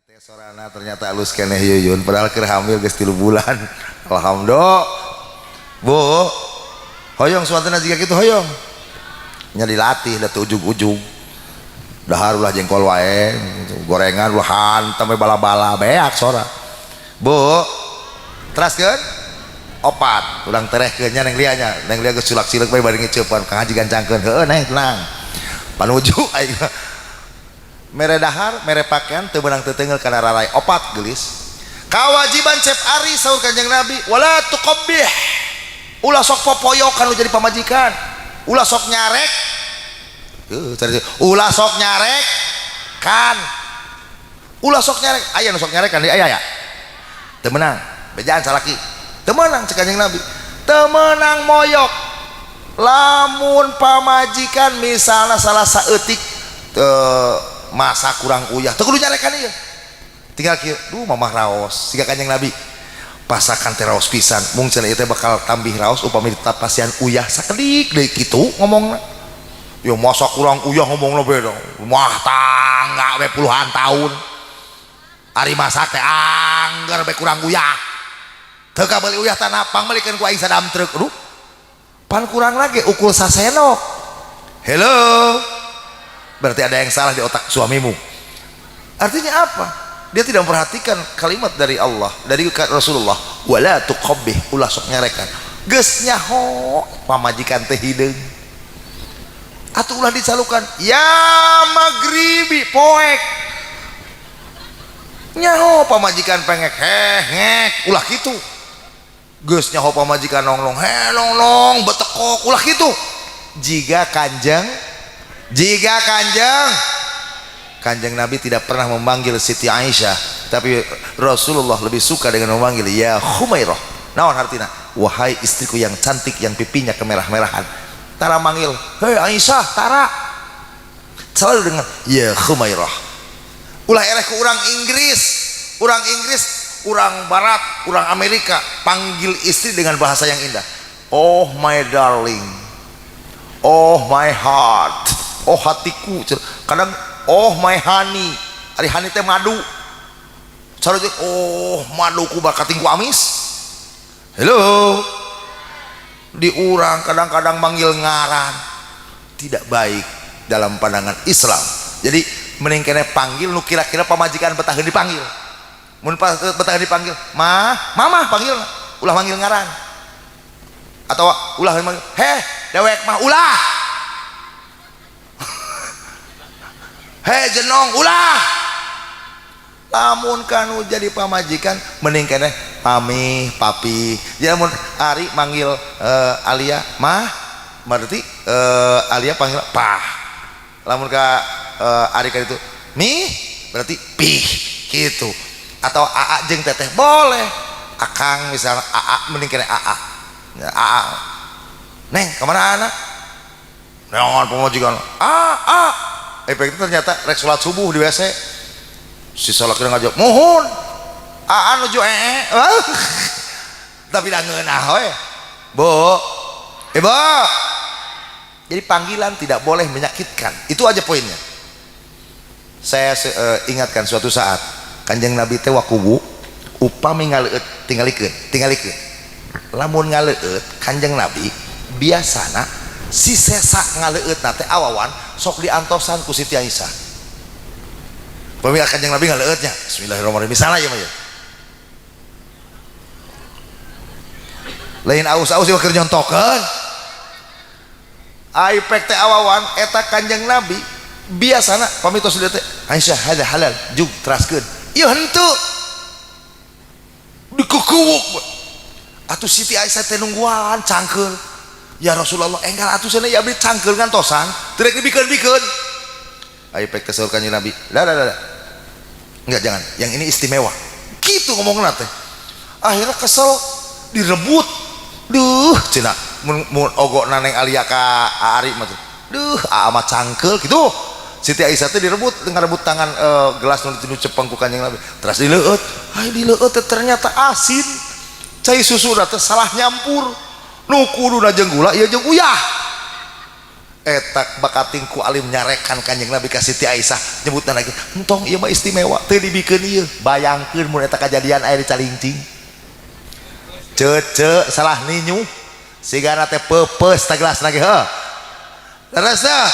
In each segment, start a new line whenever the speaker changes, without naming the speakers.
Teh sorana ternyata alus keneh Yuyun, padahal keur hamil geus 3 bulan. Alhamdulillah. Bu, hoyong suantena jiga kitu hoyong. Nya dilatih da teu ujug-ujug. Dahar ulah jengkol wae, gorengan ulah hantam we bala-bala beak sora. Bu, teraskeun? Opat, urang terehkeun nya Neng Lia nya. Neng Lia geus sulak-sileuk bae bari ngeceupan, Kang Haji gancangkeun. Heueuh Neng, tenang. Panuju aing mah. Mere dahar, mere pakaian teu meunang teu teunggeul kana rarai opat geulis. Kawajiban Cep Ari saur Kanjeng Nabi, wala tuqabbih. Ulah sok popoyokan lu jadi pamajikan. Ulah sok nyarek. Ulah sok nyarek kan. Ulah sok nyarek, aya nu sok nyarek kan aya ya. Teu meunang, bejaan salaki. Teu meunang cek Kanjeng Nabi. Teu meunang moyok. Lamun pamajikan misalna salah saeutik masa kurang uyah teu kudu nyarekan ieu, tinggal kieu, duh mamah raos siga Kanjeng Nabi, pasakan teh raos pisan, mung cenah ieu teh bakal tambih raos upami ditapasian uyah sakedik deui kitu ngomongna. Ya masa kurang uyah ngomongna beda, mah tangga we puluhan tahun ari masak teh angger be kurang uyah, teu kabeuli uyah tanah pangmeulikeun ku aing sadam truk, aduh pan kurang lagi ukul sasenok. Hello, berarti ada yang salah di otak suamimu. Artinya apa? Dia tidak memperhatikan kalimat dari Allah, dari Rasulullah, wala tuqabbih, ulah sok nyarekan. Geus nyaho pamajikan teh hideung. Atuh ulah dicalukan, ya magribi poek. Nyaho pamajikan pengek heh ngek, ulah kitu. Geus nyaho pamajikan nonglong, heh nonglong betekok, ulah kitu. Jika Kanjeng Nabi tidak pernah memanggil Siti Aisyah, tapi Rasulullah lebih suka dengan memanggil ya Khumairah. Naon artina? Wahai istriku yang cantik yang pipinya kemerah-merahan. Tara manggil, hei Aisyah, tara. Selalu dengan ya Khumairah. Ulah eleh ke orang Inggris, orang Inggris, orang Barat, orang Amerika panggil istri dengan bahasa yang indah. Oh my darling, oh my heart, oh hatiku, kadang oh my honey, ari honey teh madu. Sarua oh maduku bakating ku amis. Hello, di urang kadang-kadang manggil ngaran tidak baik dalam pandangan Islam. Jadi mending kene panggil nu kira-kira pamajikan betaheun dipanggil. Mun betaheun dipanggil mah, mama panggil, ulah manggil ngaran. Atau ulah manggil heh dewek mah ulah. Heh jenong ulah. Lamun kanu jadi pamajikan mending keneh mami, papi. Jadi lamun Ari manggil Alia mah, berarti Alia panggil pah. Lamun ka Ari ka itu mi, berarti pih gitu. Atau aa jeung teteh boleh. Akang misalnya aa mending keneh aa. Ya, aa. Neng, kemana anak? Neangan pamajikan. Aa, aa. Efek itu ternyata rek sholat subuh di WC. Si sholat kira ngajak, mohon. Aa nuju ee. Tapi dah ngeunah we. Bu. Ibu. Jadi panggilan tidak boleh menyakitkan. Itu aja poinnya. Saya ingatkan suatu saat Kanjeng Nabi teh wakubu upami ngaleueut tingalikeun, tingalikeun. Lamun ngaleueut Kanjeng Nabi biasana si sesa ngaleueut teh awawan sok diantosan ku Siti Aisyah. Pami Kanjeng Nabi ngaleueutnya, bismillahirrahmanirrahim. Misalnya ya mah ya. Lain aus-aus ieu keur nyontokeun. Ai pek teh awawan eta Kanjeng Nabi biasana pami tos dieu teh Aisyah hada halal jug teraskeun. Ieu henteu. Dikukuwuk. Atuh Siti Aisyah teh nungguan cangkeul. Ya Rasulullah enggal atuh cenah ya abdi cangkeul ngantosan teu rek dibikeun-bikeun. Ai pek teh saur Kanjeng Nabi, dah dah dah. Enggak, jangan, yang ini istimewa. Gitu ngomongna teh. Akhirnya kesel direbut. Duh cenah mun ogok naneng Alia ka Ari mah. Duh aa mah cangkeul gitu. Siti Aisyah teh direbut dengan rebut tangan gelas nu cepeng ku Kanjeng Nabi. Terus dileueut. Ai dileueut teh ternyata asin. Cai susu teh salah nyampur. Nu kuduna jeung gula ieu jeung uyah. Eta bakating ku alim nyarekan Kanjeng Nabi ka Siti Aisyah, nyebutna lagi entong ieu mah istimewa teu dibikeun ieu. Bayangkeun mun eta kajadian aya di Calingcing, cece salah ninyu sigana teh peupeus ta gelas lagi heuh. Leres dah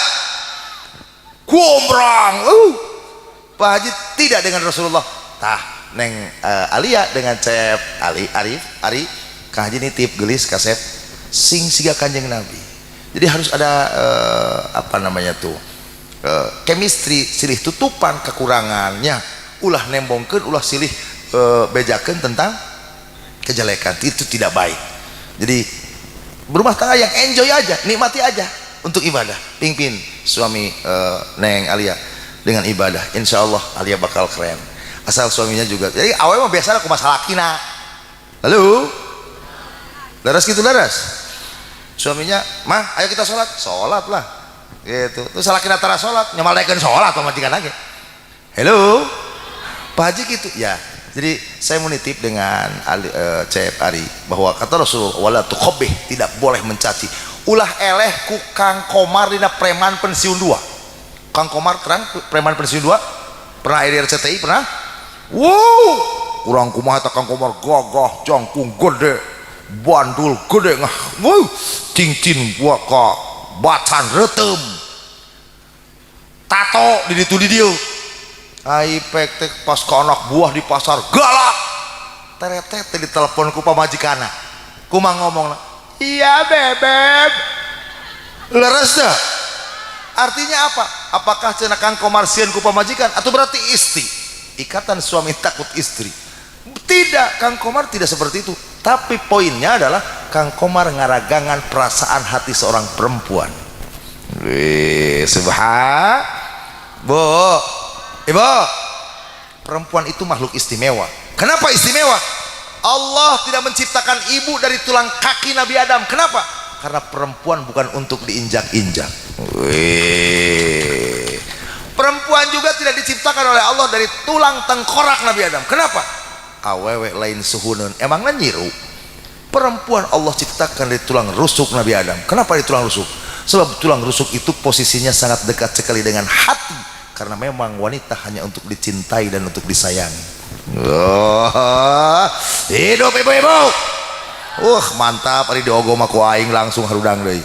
gombrang. Pak Haji tidak dengan Rasulullah. Tah, Neng Alia dengan Cep Ali, Arif, Ari, Kang Haji nitip gelis kasep sing siga Kanjeng Nabi. Jadi harus ada apa namanya tuh, chemistry, silih tutupan kekurangannya, ulah nembongkeun, ulah silih bejakeun tentang kejelekan, itu tidak baik. Jadi berumah tangga yang enjoy aja, nikmati aja untuk ibadah. Pimpin suami Neng Alia dengan ibadah, insya Allah Alia bakal keren, asal suaminya juga. Jadi awalnya mah biasa aku masalah kina lalu leres gitu, leres suaminya mah, "Ayo kita sholat," sholat lah gitu. Terus salah kina tara sholat, nyamalaikan sholat pamajikan lagi. Hello, Pak Haji, gitu ya. Jadi saya mau nitip dengan Ali, Cep Ari, bahwa kata Rasul wala tuqabbih, tidak boleh mencaci. Ulah eleh ku Kang Komar dina Preman Pensiun 2. Kang Komar terang Preman Pensiun 2 pernah di RCTI, pernah. Wow, kurang kumaha eta Kang Komar, gagah, jangkung gede, bandul gede, ngah wow, cincin gua ka bacan retem, tato di ditu di dieu. Ai pek teh pas ke anak buah di pasar galak, teretet di telepon ku pamajikanna, kumaha ngomongna? "Iya, bebeb." Leres dah. Artinya apa? Apakah cenah Kang Komar sieun ku pamajikan atau berarti istri ikatan suami takut istri? Tidak, Kang Komar tidak seperti itu. Tapi poinnya adalah Kang Komar ngaragangan perasaan hati seorang perempuan. Wih, subhan. Bu, ibu, perempuan itu makhluk istimewa. Kenapa istimewa? Allah tidak menciptakan ibu dari tulang kaki Nabi Adam. Kenapa? Karena perempuan bukan untuk diinjak-injak. Wih. Perempuan juga tidak diciptakan oleh Allah dari tulang tengkorak Nabi Adam. Kenapa? Awewe lain suhuneun, emangnya nyiru. Perempuan Allah ciptakan dari tulang rusuk Nabi Adam. Kenapa dari tulang rusuk? Sebab tulang rusuk itu posisinya sangat dekat sekali dengan hati. Karena memang wanita hanya untuk dicintai dan untuk disayangi. Oh, hidup ibu-ibu. Mantap, ari diogo mah ku aing langsung harudang deui.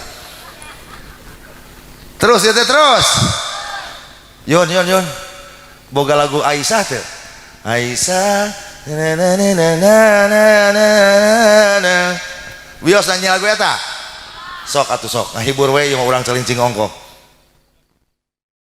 Terus ya teh, terus. Yon, yon, yon. Boga lagu Aisyah teh. Aisyah na na na na na na na na. Wios nanya lagu eta. Sok atuh sok, ngahibur we ieu mah urang Calincing ongkoh.